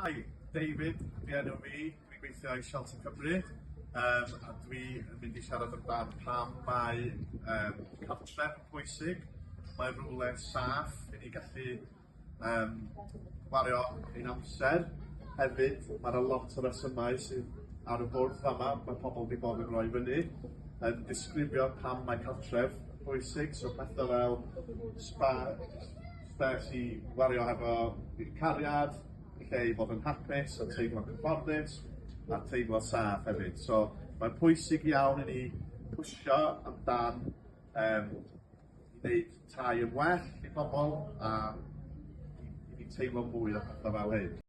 Hi, David 'di enw fi, dwi'n gweithio i Shelter Cymru um, a dwi yn mynd i siarad amdan pam mae um, cartref yn bwysig. Mae rhywle saff i ni gallu um, gwario ein amser. Hefyd, mae yna lot o resymau sydd ar y bwrdd fama, mae pobl wedi bod yn rhoi fyny, yn disgrifio pam mae cartref yn bwysig, so pethau fel spa, spes i wario hefo cariad, lle i fod yn hapus a teimlo cyfforddus a teimlo saff hefyd. So mae'n pwysig iawn i ni pwysio amdan um, i wneud tai yn well i bobl a i ni teimlo mwy o pethau fel hyn.